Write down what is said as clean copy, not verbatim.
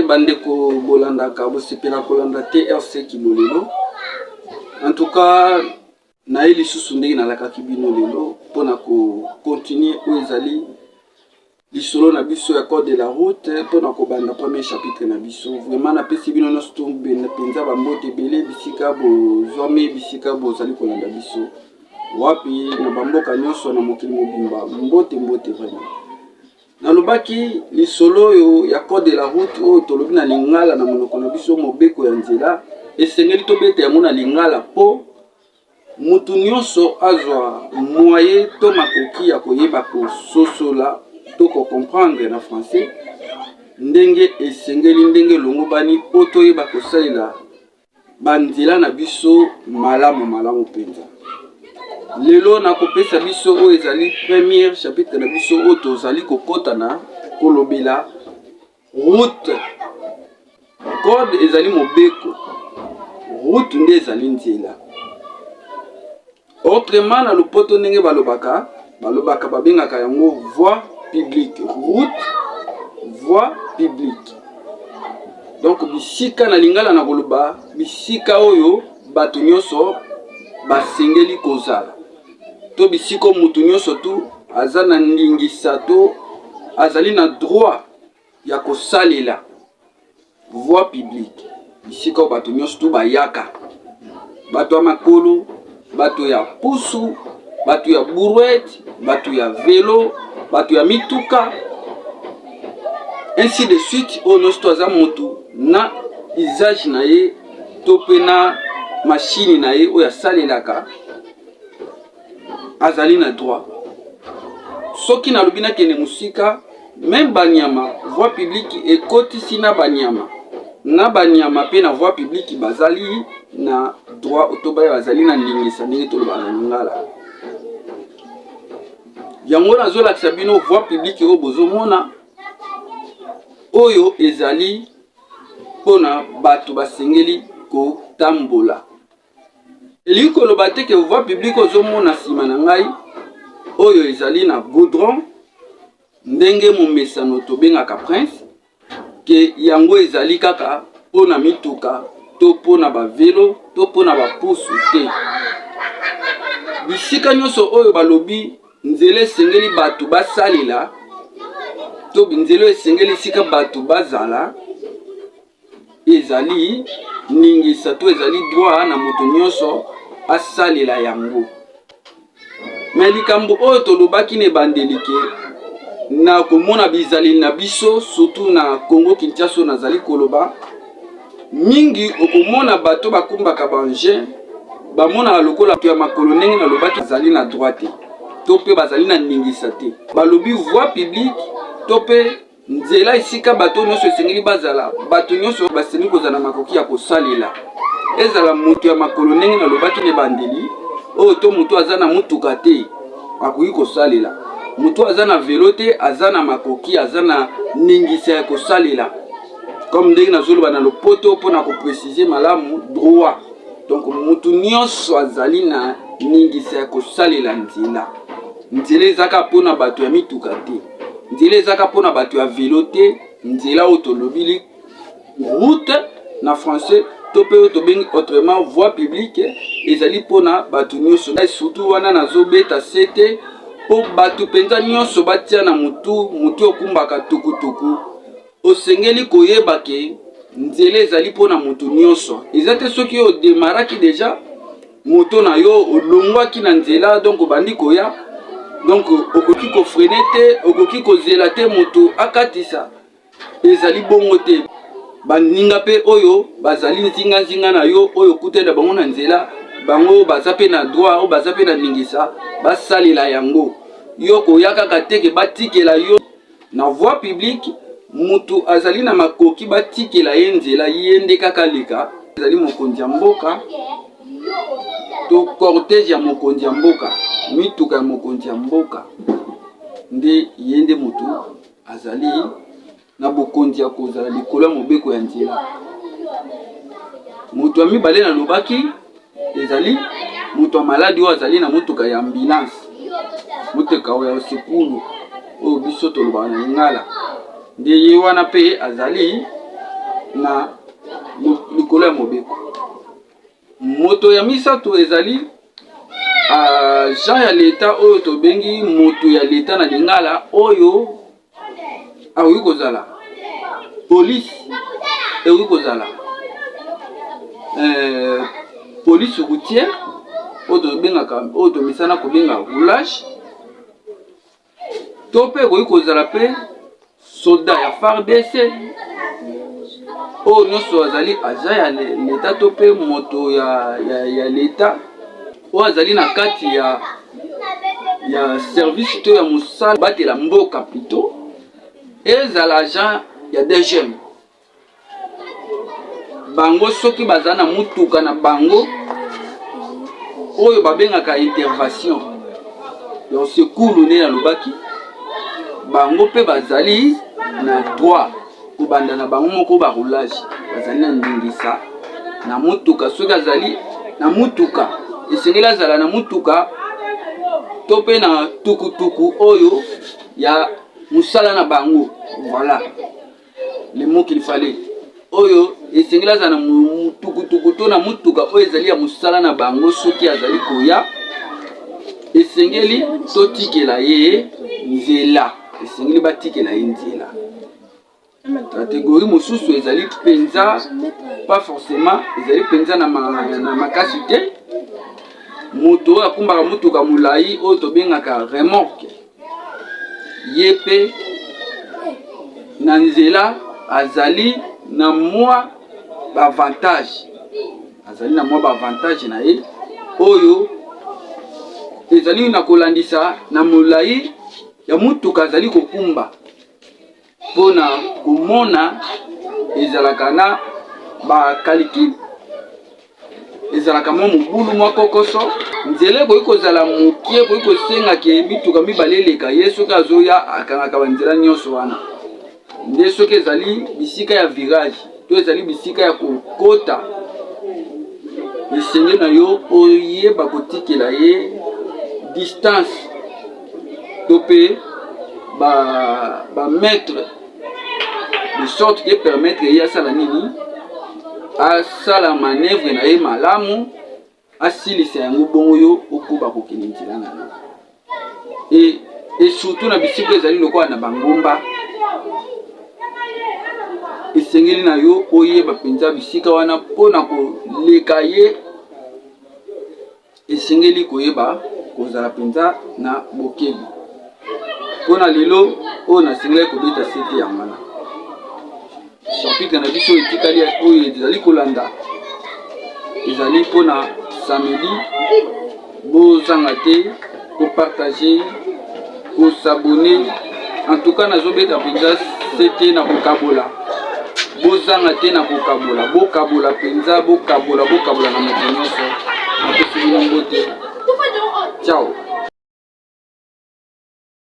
Bandeko bolandaka, bosepela kolanda TRC Kibolelo. En tout cas, naye lisusu ndenge nalakaki bino lelo mpona ko continuer oyo ezali lisolo na biso ya code de la route mpona kobanda premier chapitre na biso. Vraiment napesi bino nyonso to mpenza bambote ebele bisika bozwami, bisika bozali kolanda biso wapi na bamboka nyonso na mokili mobimba. Mbote mbote vraiment. Nalobaki lisolo oyo ya code de la route oyo tolobi na lingala na monoko na biso mobeko ya nzela, esengeli tobeta yango na lingala mpo mutu nyonso azwa moyen to makoki ya koyeba kososola to kocomprendre na français ndenge esengeli, ndenge elongobani mpo toyeba kosalela banzela na biso malamu malamu mpenza. Lelo nakopesa biso oyo ezali premier chapitre na biso oyo tozali kokota na kolobela route. Code ezali mobeko, route nde ezali nzela. Autrement na lopoto ndenge balobaka, balobaka babengaka yango voie publique, route, voie publique. Donc bisika na lingala na koloba bisika oyo bato nyonso basengeli kozala to bisika oyo moto nyonso tu aza na ndingisa to azali na droit ya kosalela voie publique, bisika oyo bato nyonso tu bayaka, bato ya makolo, bato ya pusu, bato ya brouette, bato ya velo, bato ya mituka, ainsi de suite. Oyo nyonso to aza motu na usage na ye to mpe na mashini na ye oyo asalelaka, azali na droit. Soki nalobi nakende mosika, meme banyama, voie publique ekotisi na banyama, na banyama mpe na voie publique bazali na droit to bazali na ndingisa, ndenge tolobaka na lingala. Yango nazolakisa bino voie publique oyo bozomona, oyo ezali mpona bato basengeli kotambola. Elingi koloba te ke voie publique ozomona nsima na ngai oyo ezali na goudron ndenge momesano tobengaka prince, ke yango ezali kaka mpo na mituka to mpo na bavelo to mpo na bapusu te. Bisika nyonso oyo balobi nzela esengeli bato basalela to nzela esengeli esika bato bazala, ezali ningisa to ezali droit na moto nyonso asalela yango. Me likambo oyo tolobaki na ebandeli ke na komona bizaleli na biso surtout na Congo Kinshasa, nazali koloba mingi, okomona bato bakumbaka baengin bamonaka lokola bato ya makolo, ndenge nalobaki, bazali na droit te to mpe bazali na ningisa te. Balobi voie publique to mpe nzela esika bato nyonso esengeli bazala, bato nyonso basengeli kozala na makoki ya kosalela, ezala moto ya makolo ndenge nalobaki na ebandeli oyo, to moto aza na motuka te akoki kosalela, moto aza na velo te aza na makoki, aza na ningisa ya kosalela, comme ndenge nazoloba na lopoto mpona kopréciser malamu droit. Donc moto nyonso azali na ningisa ya kosalela nzela. Nzela ezaka mpona bato ya mituka te, nzela ezaka mpona bato ya velo te. Nzela oyo tolobili route na français to mpe oyo tobengi autrement voie publique ezali mpona bato nyonso. Surtout wana nazobeta sete mpo bato mpenza nyonso batia na motu. Motu okumbaka tukutuku osengeli koyeba ke nzela ezali mpona motu nyonso. Eza te soki odemaraki deja moto na yo, olongwaki na nzela, donc obandi koya, donc okoki kofreiner te, okoki kozela te moto akatisa. Ezali bongo te. Baninga mpe oyo bazali nzinganzinga na yo, oyo okutani na bango na nzela, bango baza mpe na droit, oyo baza mpe na ndingisa basalela yango. Yo koya kaka te ke batikela yo na voie publique. Mutu azali na makoki batikela ye nzela, ye nde kaka leka. Ezali mokonzi ya mboka to cortège ya mokonzi ya mboka, mituka ya mokonzi ya mboka, nde ye nde motu azali na bokonzi ya kozala likolo ya mobeko ya nzela. Moto ya mibale nalobaki ezali moto ya maladi oyo azali na motuka ya ambulance, motuka ya sekulu oyo biso tolobaka na lingala, nde ye wana mpe azali na likolo ya mobeko. Moto ya misato ezali agent ya leta oyo tobengi moto ya leta na lingala, oyo akoki kozala police, ekoki kozala police routière oyo tobengaka, oyo tomesana kobenga roulage, to mpe ekoki kozala mpe soldat ya FARDC oyo nyonso azali agent ya leta to mpe moto ya leta oyo azali na kati ya service to ya mosala batela mboka, plutôt ezala agent ya DGM. Bango soki baza na mutuka na bango oyo babengaka intervention ya secours, nde nalobaki, bango mpe bazali na droit kobanda na bango moko baroulage. Bazali na ndingisa na mutuka. Soki azali na mutuka, esengeli azala na mutuka to mpe na tukutuku oyo ya mosala na bango. Voilà le mot qu'il fallait. Oyo esengeli azala na mutukutuku to na mutuka oyo ezali ya mosala na bango. Soki azali koya, esengeli totikela ye nzela, esengeli batikela ye nzela. Catégorie mosusu ezali mpenza pas forcément, ezali mpenza na makasi te. Moto oyo akumbaka motuka molai oyo tobengaka remorque, ye mpe na nzela azali na mwa baavantage, azali na mwa baavantage na ye oyo ezali na kolandisa na molai ya motuka azali kokumba. Mpona komona, ezalaka na bacalcul, ezalaka mwa mobulu, mwa kokoso. Nzela ekoki kozala moke, ekoki kosenga ke mituka mibale eleka. Ye soki azoya, akangaka banzela nyonso wana. Nde soki ezali bisika ya virage to ezali bisika ya kokota, esengeli na yo oyeba kotikela ye distance to mpe bamètre de sorte ke permettre ye asala nini, asala manœuvre na ye malamu, asilisa yango, bongo yo okoba kokende nzela na yo. Et surtout na bisika ezali lokola na bangomba, esengeli na yo oyeba mpenza bisika wana mpona koleka ye. Esengeli koyeba kozala mpenza na bokebi. Mpona lelo oyo nasengelaki kobeta sete yango wana. Chapitre na biso etikali oyo ezali kolanda ezali mpona samedi. Bozanga te kopartager, kos'abonner. En tout cas, nazobeta mpenza sete na kokabola. Bozanga te na kokabola, bokabola mpenza, bokabola, bokabola na moto nyonso. Napesi bino mbote, ciao.